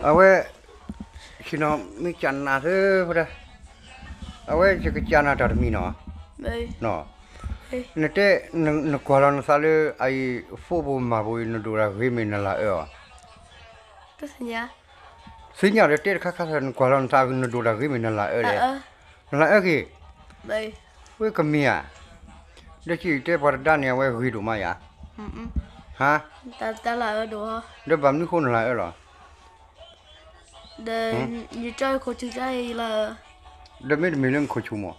အဝဲ, ဆ့ၣ်နီၤ မ့ၢ်ကနၣ်သၢဖဲဒၣ်, အဝဲယကကနၣ်တၢ်တမံၤနီၤ, နတဲ, နကွၢ်လီၤနသးလၢအအံၤ ဖိဘိမၢ်ဘိအံၤ နဒိၣ်တၢ်ဂ့ၤမ့ၢ်နလၤအၢအီၤ, သ့ၣ်ညါဒီးတဲတခါခါ နကွၢ်လီၤနသး နဒိၣ်တၢ်ဂ့ၤမ့ၢ်နလၤအၢလဲၣ်, နလၤအၢက့ၤ, ဝဲကမ့ၢ်ဧါ, ဒီးကတဲပှၤတဒါန့ၣ် အဝဲဂ့ၤဒိၣ်မးယၤ, ဟါ, ဒီးဘၣ်မနုၤဃိနလၤအၢလီၤ, ဒီးမ့တမ့ၢ်လၢနခိၣ်ဆူၣ်မး,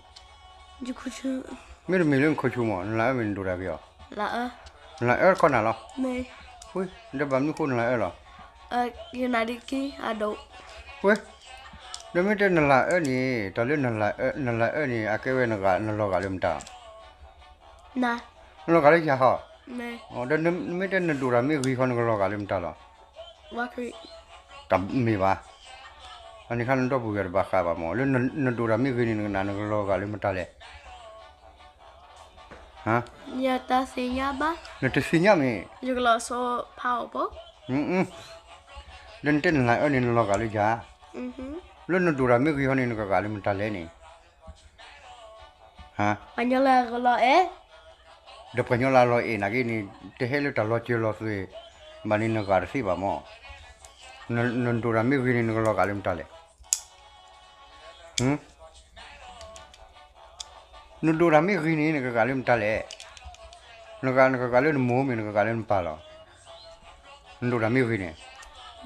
မ့တမ့ၢ်လၢနခိၣ်ဆူၣ်မး နလၤအၢမ့ၢ်နဒိၣ်တၢ်ဂ့ၤအီၤ, နလၤအၢတခီနၤလီၤ, ဒီးဘၣ်မနုၤဃိနလၤအၢလီၤ, ဝဲ, ဒီးမ့ၢ်တဲနလၤအၢန့ၣ် တၢ်လၢနလၤအၢန့ၣ် အကဲဝဲနလီၤဂာ်လၢမတၤ, နလီၤဂာ်လၢယၤဟီ, ဒီးမ့ၢ်တဲနဒိၣ်တၢ်မ့ၢ်ဂ့ၤဃီ နကလီၤဂာ်လၢမတၤလီၤ, တမ့ၢ်ဘၣ်, အန့ၣ်ခါနဒီပုၢ်ဝဲၢ်တဘၣ်ဃးဘၣ်မး လၢနဒိၣ်တၢ်မ့ၢ်ဂ့ၤန့ၣ် နကနၣ်နကလီၤဂာ်လၢမတၤလဲၣ်, နတသ့ၣ်ညါမ့ၢ်, လၢနတဲနလၤအၢန့ၣ် နလီၤဂာ်လၢယၤ, လၢနဒိၣ်တၢ်မ့ၢ်ဂ့ၤဃီန့ၣ် နကဂာ်လၢမတၤလဲၣ်န့ၣ်, ပှၤကညီလၢအလီၤအဲၣ်, ဒီးပှၤကညီလၢအလီၤအဲၣ်နာ်က့န့ၣ် တဟဲလၢတၢ်လီၤစၢၤလီၤသွဲၣ်ဘၣ်န့ၣ် နဂာ်တသ့ဘၣ်မး, နဒိၣ်တၢ်မ့ၢ်ဂ့ၤန့ၣ် နကလီၤဂာ်လၢမတၤလဲၣ်, နဒိၣ်တၢ်မ့ၢ်ဂ့ၤန့ၣ် နကဂာ်လၢမတၤလဲၣ်, နကဂာ်လၢနမိၢ်မ့ၢ် နကဂာ်လၢနပၢ်လီၤ, နဒိၣ်တၢ်မ့ၢ်ဂ့ၤန့ၣ်,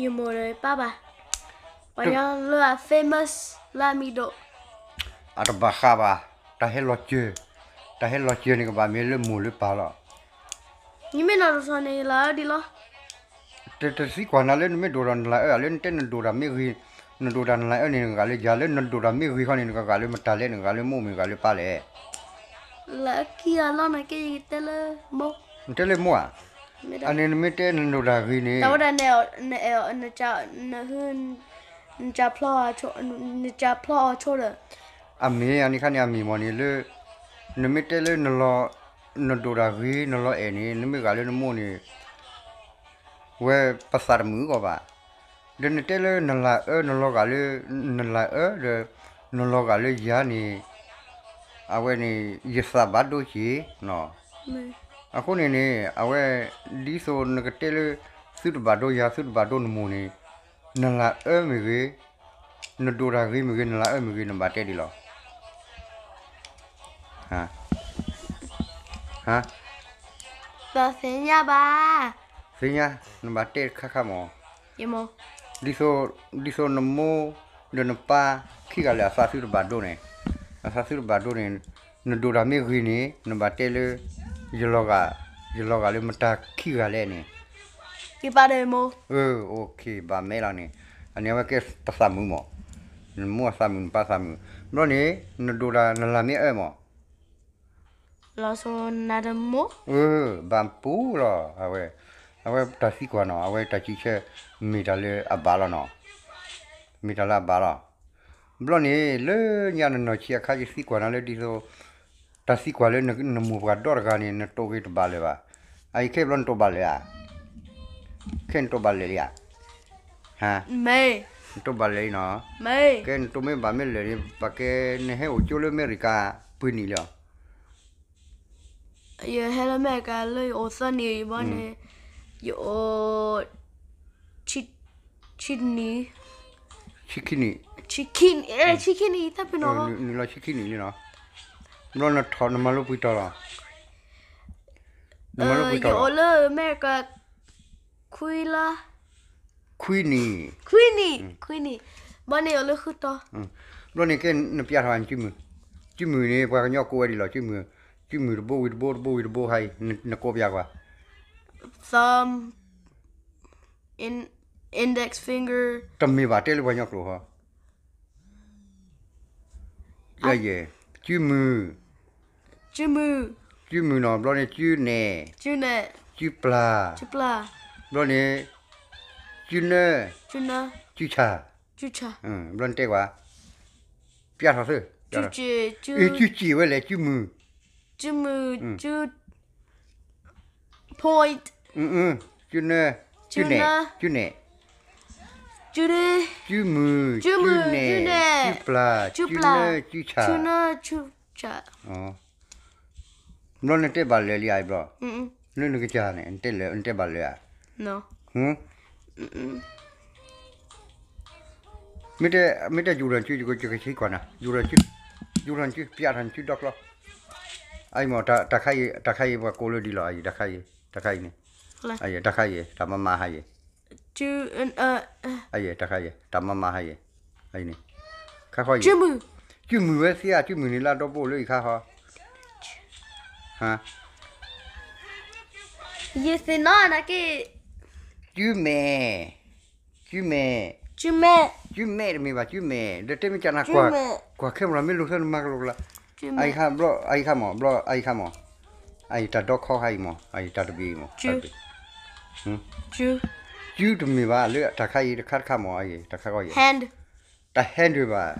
ယမိၢ်ဒီးပၢ်ဘၣ်, ပှၤကညီလၢအ famous လၢအမံၤဒိၣ်, အတဘၣ်ဃးဘၣ်, တၢ်ဟဲလီၤစၢၤ, တၢ်ဟဲလီၤစၢၤန့ၣ် ကဘၣ်မ့ၢ်လၢမိၢ်လၢပၢ်လီၤ, ယမ့ၢ်နီၢ်တထီၣ်န့ၣ် ယလၤအၢဒ်လီၤ, တသံကွၢ်နၤလၢနမ့ၢ်ဒိၣ်ဒီးနလၤအၢ လၢနတဲနဒိၣ်တၢ်မ့ၢ်ဂ့ၤ, နဒိၣ်တၢ်နလၤအၢန့ၣ် နကဂာ်လၢယၤ လၢနဒိၣ်တၢ်မ့ၢ်ဂ့ၤဃီန့ၣ် နကဂာ်လၢမတၤလဲၣ် နကဂာ်လၢမိၢ်မ့ၢ်ဂာ်လၢပၢ်လဲၣ်, လၢခံဂၤလီၤ နကဲယတဲလၢမိၢ်, နတဲလၢမိၢ်ဧါ, အန့ၣ်နမ့ၢ်တဲနဒိၣ်တၢ်ဂ့ၤန့ၣ်, န, န, န, နကဖျီအီၤဆိဒီး, အမ့ၢ်အန့ၣ်ခါန့ၣ် အမ့ၢ်မ့ၢ်န့ၣ်လၢ, နမ့ၢ်တဲလၢ နဒိၣ်တၢ်ဂ့ၤ နလီၤအဲၣ်န့ၣ် နမ့ၢ်ဂာ်လၢနမိၢ်န့ၣ် ဝဲပသးတမုာ်ဂီၢ်ဘၣ်, ဒီးနတဲလၢနလၤအၢ နလီၤဂာ်လၢ, နလၤအၢဒီး နလီၤဂာ်လၢယၤန့ၣ်, အဝဲန့ၣ် ယသးဘၣ်ဒိက့ၤ, အဃိန့ၣ်န့ၣ် အဝဲ ဒ်သိးနကတဲလၢ သုတဘၣ်ဒိယၤ သုတဘၣ်ဒိနမိၢ်န့ၣ်, နလၤအၢမ့ၢ်ဂ့ၤ, နဒိၣ်တၢ်ဂ့ၤမ့ၢ်ဂ့ၤ နလၤအၢမ့ၢ်ဂ့ၤ နဘၣ်တဲဒ်လီၤ သ့ၣ်ညါဘၣ်, သ့ၣ်ညါ, နဘၣ်တဲတခါခါမး, ဒ်သိး, ဒ်သိးနမိၢ်, ဒီးနပၢ်, ခံဂၤလၢအသးသုတဘၣ်ဒိန့ၣ်, အသးသုတဘၣ်ဒိန့ၣ်, နဒိၣ်တၢ်မ့ၢ်ဂ့ၤန့ၣ် နဘၣ်တဲလၢ, ယလီၤဂာ်, ယလီၤဂာ်လၢမတၤခံဂၤလဲၣ်န့ၣ်, ဘၣ်မဲလီၤန့ၣ်, အန့ၣ်အဝဲကဲပသးမုာ်မး, နမိၢ်အသးမုာ် နပၢ်သးမုာ်, ဘျီန့ၣ်, နဒိၣ်တၢ်နလၤမ့ၢ်အၢမး လီၤစိနၤတမိၢ်, ဘၣ်ပူၤလီၤ, အဝဲ, အဝဲတၢ်သံကွၢ်နီၤ အဝဲတၢ်စံးဆၢ, မ့ၢ်တၢ်လၢအဘၣ်လီၤနီၤ, မ့ၢ်တၢ်လၢအဘၣ်လီၤ, ဘျီန့ၣ် လၢညါနနီၢ်ဆံးအခါ ယသံကွၢ်နၤလၢဒ်သိး, တၢ်သံကွၢ်လၢနမိၢ်ပှၢ်ဒီတဂၤန့ၣ် နတိၢ်ဂ့ၤတဘၣ်လၢၤဘၣ်, အအံၤခဲအံၤဘျီနတိၢ်ဘၣ်လၢၤဧါ, ခဲနတိၢ်ဘၣ်လၢၤလံဧါ နတိၢ်ဘၣ်လၢၤလံနီၤ, ကဲနတိၢ်မ့ၢ်ဘၣ်မ့ၢ်လၢာ်န့ၣ် ပကဲနဟဲအိၣ်ကၠိလၢအမဲရကၤ ပှဲၤနံၣ်လံဧါ, ယဟဲလၢအမဲရကၤလၢယအိၣ်သၢနံၣ်ဘၣ်န့ၣ်, ယအိၣ်, ဆံနံၣ်, ဆံခံနံၣ်, ဆံခံနံၣ်, ဆံခံနံၣ်တဖဲနီၤ, နုာ်လီၤဆံခံနံၣ်လံနီၤ, ဘျီနထီၣ်နမၤလိပှဲၤတီၤလီၤ, နမၤလိပှဲၤတီၤလီၤ, ယအိၣ်လၢအမဲရကၤ ခွံလါ, ခွံနံၣ်, ခွံနံၣ်, ခွံနံၣ်, ဘၣ်န့ၣ်အိၣ်လၢဃုတီၤ, ဘျီန့ၣ်ကဲနပျဲထီၣ်နစုမုၢ်, စုမုၢ်န့ၣ် ပှၤကညီကိးဝဲဒ်လဲၣ် စုမုၢ်, စုမုၢ်တဘိဝံၤတဘိ တဘိဝံၤတဘိဟါအံၤ, နကိးပျဲကွၢ်, thumb, index finger, တမ့ၢ်ဘၣ်တဲလၢပှၤကညီကျိာ်ဟီ ယဲၢ်, စုမုၢ်, စုမုၢ်နီၤ ဘျီန့ၣ် စုနဲၣ်, စုပျၢ်, ဘျီန့ၣ်, စုနၢ, စုဆၣ်, ဘျီန့ၣ်တဲကွၢ်, ပျဲထီၣ်သ့, စုစ့ၣ်ဝဲလဲၣ် စုမုၢ်, စုမုၢ်, စု point, စုနၢ, စုနဲၣ်, စုနဲၣ်, စုဒ့, စုမုၢ်, စုမုၢ်, စုနဲၣ်, စုပျၢ်, စုပျၢ်, စုနၢ, စုဆၣ်, စုနၢ, စုဆၣ်. ဘျီနတဲဘၣ်လၢာ်လံဧါဘျီ, လၢနကစၢ်န့ၣ် နတဲလၢာ် နတဲဘၣ်လၢာ်ဧါ. မ့ၢ်တဲ မ့ၢ်တဲ ယူၤထီၣ်စု ယကဆံကွၢ်နၤ, ယူၤထီၣ်စု, ယူၤထီၣ်စု ပျးထီၣ်စုဒီကျီ, အအံၤမ့ၢ် တၢ်ခါအံၤ တၢ်ခါအံၤပှၤကိးလၢဒ်လီၤ, အအံၤတၢ်ခါအံၤန့ၣ်, အအံၤတၢ်ခါအံၤ တၢ်မၤမၤဟါအံၤ, အအံၤတၢ်ခါအံၤ တၢ်မၤမၤဟါအံၤ, အအံၤန့ၣ်, ခါဃီအံၤ, စုမုၢ်ဝဲသ့ဧါ, စုမုၢ်န့ၣ်လၢအဒီဘိၣ်လၢအံၤခါဃီ, ယသ့ၣ်နီၣ်နၤက့ၤ, စုမဲာ်, စုမဲာ်, စုမဲာ်တမ့ၢ်ဘၣ်, စုမဲာ် ဒီးတဲမ့ၢ်ကနၤ, ကွၢ်ခဲမရၤ မ့ၢ်လိာ်သၢနမၤကလိာ်ကလါ, အအံၤခါဘျီ အအံၤခါမ့ၢ် ဘျီအအံၤခါမ့ၢ်, အအံၤတၢ်ဒီခီခါအံၤမ့ၢ် အအံၤတၢ်တဘ့ၣ်အံၤမ့ၢ်, စုတမ့ၢ်ဘၣ် လၢတၢ်ခါအံၤတခါတခါမ့ၢ် အအံၤတၢ်ခါဃီအံၤ, တၢ်ဟဲဒၢးဘၣ်,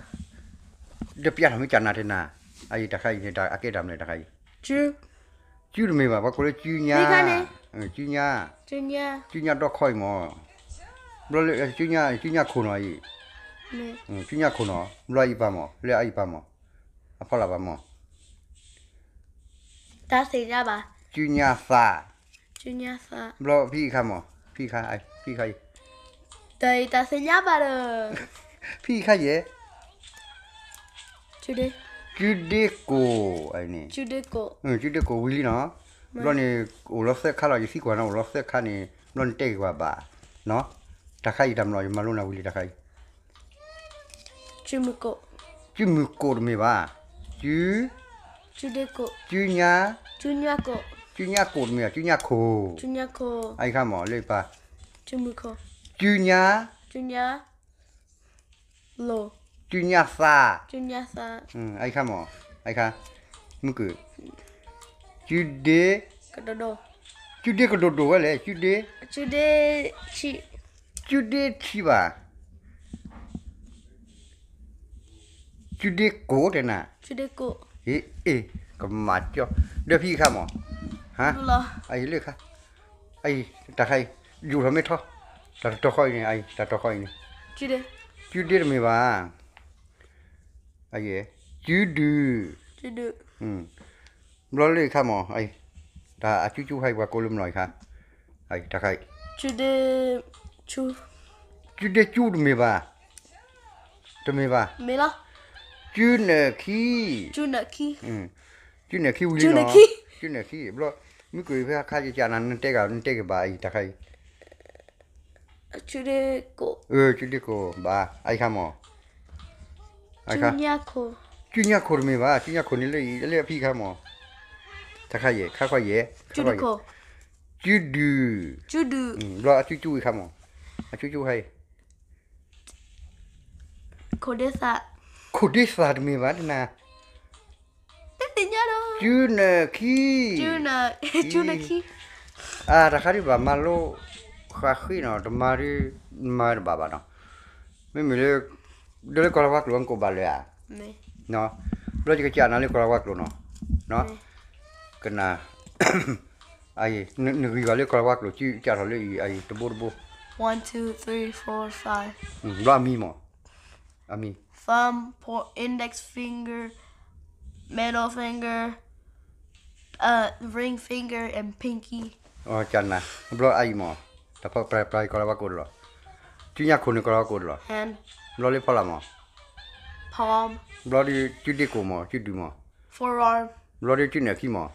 ဒီးပျးထီၣ်မ့ၢ်ကနၤတဲနၤ, အအံၤတၢ်ခါအံၤန့ၣ် တၢ်အကဲတၢ်မနုၤတၢ်ခါအံၤ, စုတမ့ၢ်ဘၣ် ပှၤကိးလၢစုညါ, စုညါ, စုညါဒီခီအံၤမ့ၢ်, ဘျီလၢ စုညါခိၣ်နီၤအံၤ, စုညါခိၣ်နီၤ ဘျီအံၤပၢ်မ့ၢ် လၢအအံၤပၢ်မ့ၢ်, အဖီလာ်ပၢ်မ့ၢ် တၢ်သ့ၣ်ညါဘၣ်, စုညါသး, ဘျီဖံအံၤခါမ့ၢ် ဖံခါ, ဖံခါအံၤ, တၢ်အံၤတၢ်သ့ၣ်ညါဘၣ်ဒီး, ဖံအံၤခါယဲၢ်, စုဒ့ကိၣ်, စုဒ့ကိၣ်ဝံၤလံနီၤ, ဘျီန့ၣ် အိၣ်လီၤသၢခါလီၤ ယသံကွၢ်နၤ အိၣ်လီၤသၢခါန့ၣ် ဘျီနတဲက့ၤကွၢ်ဘၣ်, တၢ်ခါအံၤတၢ်မနီၤ ယမၤလိနၤဝံၤလံတၢ်ခါအံၤ စုမုၢ်ကိၣ်တမ့ၢ်ဘၣ်, စု, စုညါ, စုညါကိၣ်တမ့ၢ်ဘၣ် စုညါခိၣ်, အအံၤခါမ့ၢ် လၢပၢ်, စုညါ, စုညါသး, အအံၤခါမ့ၢ်, အအံၤခါ, မုၢ်ကုၢ်, စုဒ့, စုဒ့ကဒိၣ်ဒိၣ်ဝဲလဲၣ် စုဒ့, စုဒ့ဆံးဘၣ် စုဒ့ကိၣ်တဲနၤ, အ့ ကမၤကၠီ, ဒီးဖံအံၤခါမ့ၢ်, အအံၤလၢခါ, အအံၤ တၢ်ခါအံၤ, ယူၤထီၣ်မ့ၢ်ထီ, တၢ်တတီၤဃီအံၤန့ၣ် အအံၤ တၢ်တီၤဃီအံၤန့ၣ်, စုဒ့တမ့ၢ်ဘၣ်, စုဒုၣ်, ဘျီလၢခါမ့ၢ်, တၢ်အစုကၠူခါအံၤ ပှၤကိးလၢမနီၤအံၤခါ, တၢ်ခါအံၤ စုဒ့ကၠူတမ့ၢ်ဘၣ်, တမ့ၢ်ဘၣ်, စုနၢၣ်ခံ, စုနၢၣ်ခံဝံၤလံနီၤ, စုနၢၣ်ခံ, ဘျီ, မုၢ်ကုၢ်ဖဲခါယကနၤ နတဲက့ၤ နတဲက့ၤဘၣ်အံၤ တၢ်ခါအံၤ, စုဒ့ကိၣ်ဘၣ် အအံၤခါမ့ၢ်, စုညါခိၣ်တမ့ၢ်ဘၣ် စုညါခိၣ်န့ၣ်လၢအံၤ လၢအဖံခါမ့ၢ်, တၢ်ခါယဲၢ် ခါခီယဲၢ်, စုဒုၣ်, ဘျီအစုကၠူအံၤခါမ့ၢ်, အစုကၠူခါအံၤ ခိၣ်ဒ့သးတမ့ၢ်ဘၣ်တနၤ, စုနၢၣ်ခံ, စုနၢၣ်ခံ, အတၢ်ခါဒုးဘၣ်မၤလိ, ဃးဃ့နီၤ တမၤဒုး, မၤတဘၣ်ဘၣ်နီၤ, မ့မ့ၢ်လၢ, ဒီးလၢကီၢ်လၤဝါကျိာ် နကိးဘၣ်လၢဧါ, ဘျီယကစၢ်နၤလၢကီၢ်လၤဝါကျိာ်နီၤ, ကနၤ နဂံၢ်ဘၣ်လၢကီၢ်လၤဝါကျိာ် စုကစၢ်ထီၣ်လၢအံၤ အံၤတဘိတဘိ, ဘျီအမံၤမ့ၢ်, အမံၤ, thumb, index finger, middle finger, ring finger and pinky, ကနၤ, ဘျီအံၤမ့ၢ်, တၢ်ဖီပျၢ်ကီၢ်လၤဝါကျိာ်တလီၤ, စုညါခိၣ်န့ၣ်ကီၢ်လၤဝါကျိာ်တလီၤ, ဘျီလၢဖီလာ်မ့ၢ်, ဘျီဒုးစုဒ့ကိၣ်မ့ၢ် စုဒုၣ်မ့ၢ်, ဘျီဒုးစုနၢၣ်ခံမ့ၢ်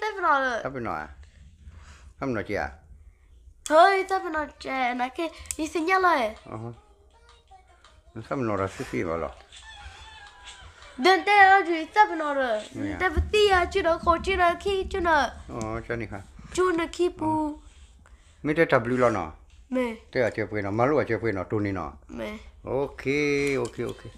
တၢ်ပနီၣ်, တၢ်ပနီၣ်ဧါ, တၢ်ပနီၣ်ကဲဧါ, တၢ်ပနီၣ်ကဲ, ယသ့ၣ်ညါလီၤ, တၢ်ပနီၣ်ဒီးသ့သ့ဘၣ်လီၤ, ဒီးတဲလီၤတၢ်ပနီၣ်ဒီး, တဲပသံယၤ စုနၢၣ်ခိၣ် စုနၢၣ်ခံ စုနၢၣ်, စုနၢၣ်ခံပူၤ, မ့ၢ်တဲတၢ်ဘျုးလီၤနီၤ, တဲအစၢၤပှဲၤနီၤ မၤလိအစၢၤပှဲၤနီၤ တိၢ်န့ၣ်နီၤ, okay okay okay